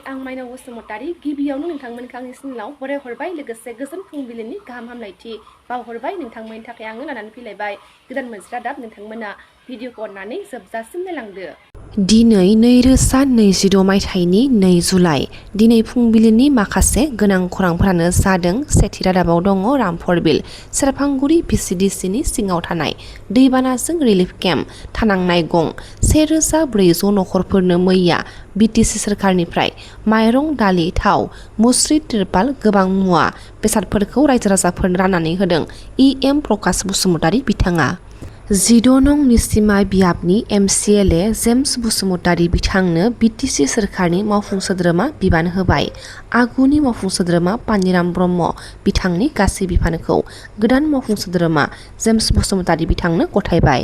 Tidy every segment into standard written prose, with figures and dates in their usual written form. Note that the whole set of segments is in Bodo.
आं SmainaoBasumatari गिबियावनो नोंथांमोनखौ आंनि सिगाङाव बराय हरबाय लोगोसे गोजोन फुंबिलिनि गाहाम हामलायथि बावहरबाय नोंथांमोननि थाखाय आङो लानानै फैलायबाय गोदान मोनसे रादाब नोंथांमोना भिडिअखौ अननानै जोबजासिम नायलांदो। दिनै 2026 मायथाइनि 2 जुलाइ दिनै फुंबिलिनि माखासे गोनां खौरांफोरानो जादों। सेथि रादाबाव दङ रामफरबिल सेरफांगुरि VCDCनि सिङाव थानाय दैबानाजों रिलिफ केम्प थानांनाय गं 1400 नखरफोरनो मैया BTC सोरखारनिफ्राय माइरं दालि थाव मुस्रि तिरपाल गोबां मुवा बेसादफोरखौ रायजो राजाफोरनो राननानै होदों। EM प्रकाश बसुमतारी बिथाङा 16 नं निसिमा बियाबनि MCLA जेम्स बसुमतारी बिथांनो BTC सोरखारनि मावफुं सोद्रोमा बिबान होबाय। आगुनि मावफुं सोद्रोमा पानिराम ब्रह्म बिथांनि गासै बिफानखौ गोदान मावफुं सोद्रोमा जेम्स बसुमतारी बिथांनो गथायबाय।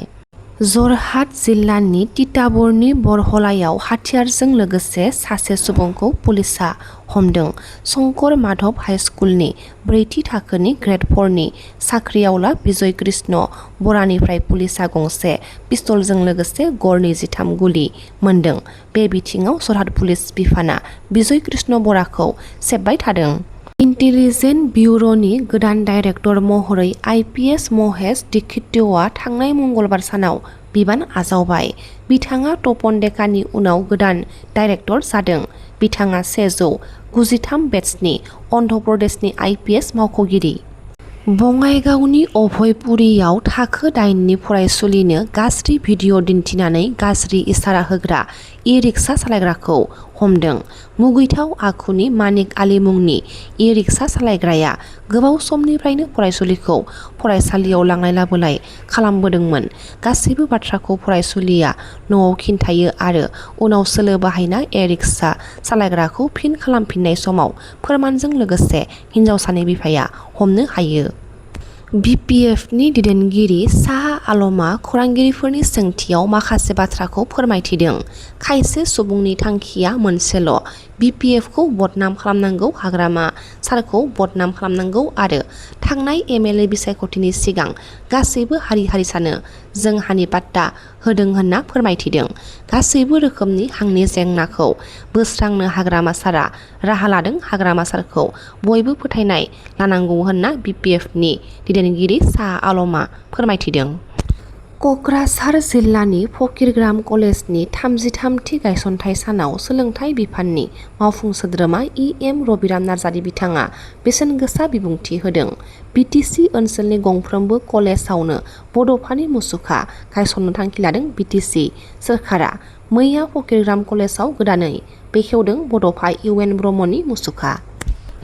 जरहाट जिल्लानि तिताबरनि बरहलायाव हाथियारजों लोगोसे सासे सुबुंखौ पुलिसआ हमदों। शंकर माधव हाइस्कुलनि 4थि थाखोनि ग्रेड 4नि साख्रिआवला बिजय कृष्ण बरानिफ्राय पुलिसआ गंसे पिस्तलजों लोगोसे गर 23 गुलि मोनदों। बे बिथिङाव जरहाट पुलिस बिफाना बिजय कृष्ण बराखौ सेबबाय थादों। इन्टेलिजेन्स बिउर'नि गोदान डाइरेक्टर महरै IPS महेश दीक्षितआ थांनाय मंगलबार सानाव बिबान आजावबाय। बिथाङा तपन डेकानि उनाव गोदान डाइरेक्टर जादों। बिथाङा 193 बेट्सनि अन्ध्र प्रदेशनि IPS मावख'गिरि। बङाइगावनि अभयपुरीयाव थाखो 8नि फरायसुलिनो गाज्रि भिडिअ' दिन्थिनानै गाज्रि इसारा होग्रा इ-रिक्सा सालायग्राखौ हमदों। मुगैथाव आखुनि मानिक आली मुंनि इ-रिक्सा सालायग्राया गोबाव समनिफ्रायनो फरायसुलिखौ फरायसालियाव लांलाय लाबोलाय खालामबोदोंमोन। गासैबो बाथ्राखौ फरायसुलिया न'आव खिन्थायो आरो उनाव सोलो बाहायना इ-रिक्सा सालायग्राखौ फिन खालामफिननाय समाव फोरमानजों लोगोसे हिन्जावसानि बिफाया हमनो हायो। BPFनि दैदेनगिरि शाह आलमआ खौरांगिरिफोरनि सोंथियाव माखासे बाथ्राखौ फोरमायथिदों। खायसे सुबुंनि थांखिया मोनसेल' BPFखौ बदनाम खालामनांगौ हाग्रामा सारखौ बदनाम खालामनांगौ आरो थांनाय MLA बिसायख'थिनि सिगां गासैबो हारि हारिसानो जों हानि पाट्टा होदों होनना फोरमायथिदों। गासैबो रोखोमनि हांनि जेंनाखौ बोस्रांनो हाग्रामा सारा राहा लादों। हाग्रामा सारखौ बयबो फोथायनाय लानांगौ होनना BPFनि दैदेनगिरि शाह आलमआ फोरमायथिदों। कक्राझार जिल्लानि फकिरग्राम कलेजनि 33थि गायसनथाइ सानाव सोलोंथाइ बिफाननि मावफुं सोद्रोमा EM रबिराम नार्जारी बिथाङा बेसेनगोसा बिबुंथि होदों। BTC ओनसोलनि गंफ्रोमबो कलेजावनो बड'फानि मुसुखा गायसननो थांखि लादों। BTC सोरखारा मैया फकिरग्राम कलेजाव गोदानै बेखेवदों बड'फा UN ब्रह्मनि मुसुखा।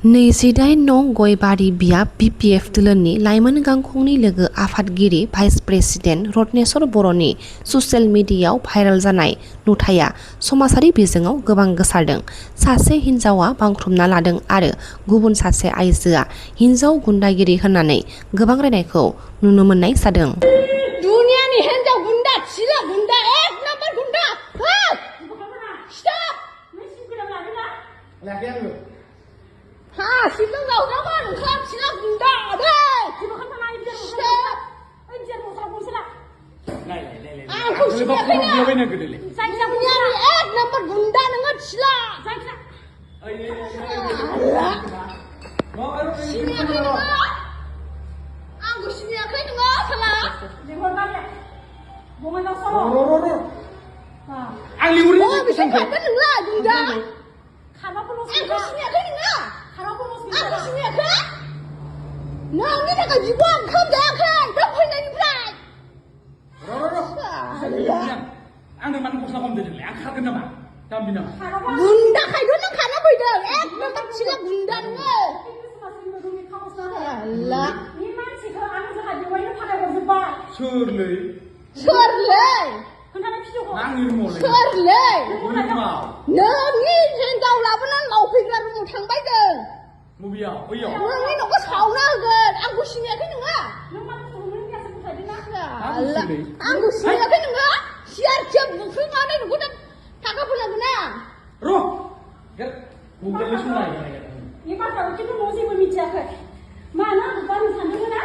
28 नं गयबारि बियाब BPF दोलोनि लाइमोन गांखंनि लोगो आफादगिरि भाइस प्रेसिडेन्ट रत्नेश्वर बर'नि ससियेल मिडियायाव भाइरेल जानाय नुथाया समाजारि बिजोङाव गोबां गोसारदों। सासे हिन्जावा बांख्रबना लादों आरो गुबुन सासे आइजोआ हिन्जाव गुन्दागिरि होननानै गोबां रायनायखौ नुनो मोननाय जादों। दुनियानि हिन्जाव गुन्दा सिला गुन्दा एक नाम्बार गुन्दा हा सिबलं जावजामान ओंखाम सिला गुन्दा दे आंखौ सिनायाखैनो दुनियानि एक नाम्बार गुन्दा नोङो सिला सिनायाखै नोङो आंखौ सिनायाखै नोङो साला आं लिंहरनो बेसेबां खारदों नोंलाय गुन्दा आंखौ सिनायाखै नोङो आंखौ सिनायाखै नोंनि थाखाय बिब' ओंखाम जायाखै दा फैनायनिफ्राय आंनो मानो गस्ला खम दोनदोंलै आं खारगोन नामा जाम्बि नामा गुन्दाखायथ' नों खाना फैदों एक नाम्बार सिला गुन्दा नोङो सोरलै सोरलै आंनि रुमावलै सोरलै रुमाव नोंनि हिन्जाव लाबोनानै लावफैग्रा रुमाव थांबाय जों बबेयाव बैयाव नोंनि न'खौ सावना होगोन आंखौ सिनायाखै नोङो आंखौ सिनायाखै नोङो सियारथिया बुख्रुबनानै नोंखौ दा थाखा फैनांगोन आं र' गुगोलनि संनाय ये बाथ्राखौ खिन्थु न'आव जेबो मिथियाखै मानो आंखौ गारनो सानदोंमोन ना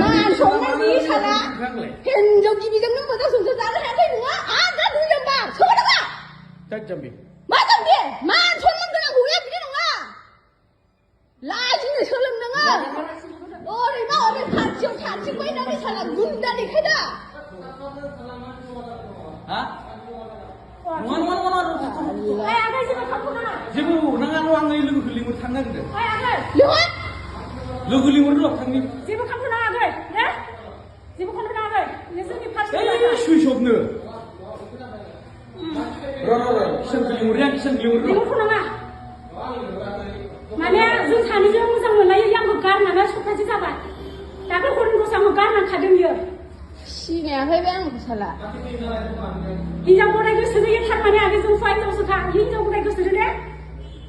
मान संनाय बे साला हिन्जाव गिबिजोंनो मोजां संसार जानो हायाखै नोङो आं दा 2 नाम्बार सोरबा जाम्बि मा जाम्बि मान salah gunda dekai dah. Hah? Mana? Ay agak sih kamu nak. Jebu, nangan lu angai lu limur tangga gitu. Ay agak. Luat. Lu limur lu tangi. Sih kamu nak agak, ya? Sih kamu nak agak. Lepas ni pas. Shui shopnu. Ro. Sen limur yang sen limur lu. Limur kamu nak. Mana zoom tani je musang mulai yang begar nama suka je sahabat. Tapi korang tu sama begar nak kadang dia. Sini apa yang salah? Hijau bodoh itu sudah yang tak mana ada zoom file tu suka. Hijau bodoh itu sudah deh.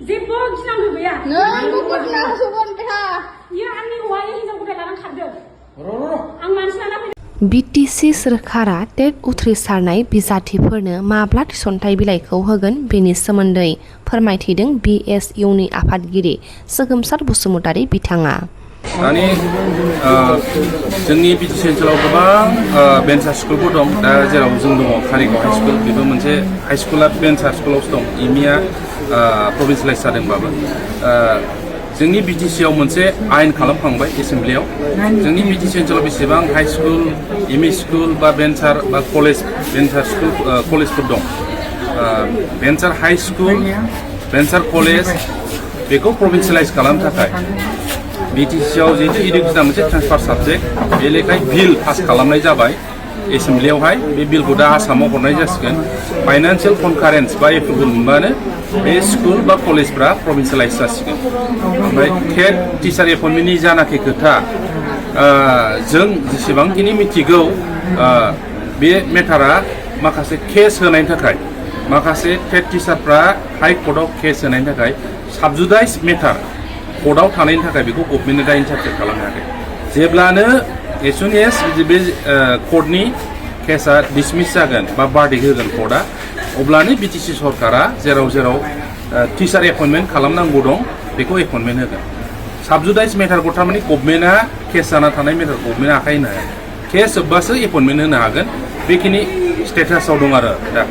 Zipo kita nggak ya. Nah, bukan nak subon dah. Ya, ani wajah hijau bodoh larang kadang. Ro. Ang manusia nak. BTC सोरखारा टेट उथ्रिसारनाय बिजाथिफोरनो माब्ला थिसनथाइ बिलाइखौ होगोन बेनि सोमोन्दै फोरमायथिदों BSUनि आफादगिरि सोगोमसार बसुमतारी बिथाङा। दानि जोंनि बिटिसि ओनसोलाव गोबां भेन्सार स्कुलफोर दं दा जेराव जों दङ कारिगाव हाइ स्कुल बेबो मोनसे हाइ स्कुला भेन्सार स्कुलावसो दं इमिया प्रभिन्सियेलाइज जादोंबाबो जोंनि बिटिसिआव मोनसे आयेन खालामखांबाय एसेम्ब्लियाव जोंनि बिटिसि ओनसोलाव बेसेबां हाइ स्कुल एमइ स्कुल बा भेन्सार बा कलेज भेन्सार स्कुल कलेजफोर दं भेन्सार हाइ स्कुल भेन्सार कलेज बेखौ प्रभिन्सियेलाइज खालामनो थाखाय बिटिसिआव जिहेतु इडुकेसना मोनसे ट्रेन्सफार साबजेक्ट बे लेखाय बिल पास खालामनाय जाबाय एसेम्ब्लियावहाय बे बिलखौ दा आसामाव हरनाय जासिगोन फाइनान्सियेल कनकारेन्स बा एप्रुभेल मोनबानो बे स्कुल बा कलेजफ्रा प्रभिन्सियेलाइज जासिगोन ओमफ्राय टेट टिचार एपइन्टमेन्टनि जानाखि खोथा जों जेसेबांखिनि मिथिगौ बे मेटारा माखासे केस होनायनि थाखाय माखासे टेट टिचारफ्रा हाइ कर्टआव केस होनायनि थाखाय साबजुडाइज मेटार कर्टआव थानायनि थाखाय बेखौ गभर्नमेन्टआ दा इन्टारप्रेट खालामनो हायाखै जेब्लानो एस सुन एस बे कर्टनि केसा डिसमिस जागोन बा बार्डिक्ट होगोन कर्टआ अब्लानो बिटिसि सरकारा जेराव टिचार एपइन्टमेन्ट खालामनांगौ दं बेखौ एपइन्टमेन्ट होगोन साबजुडाइज मेटारखौ थारमाने गभर्नमेन्टआ केस जाना थानाय मेटार गभर्नमेन्टआ आखाइ होनो हाया केस जोब्बासो एपइन्टमेन्ट होनो हागोन बेखिनि स्टेटासाव दं आरो दा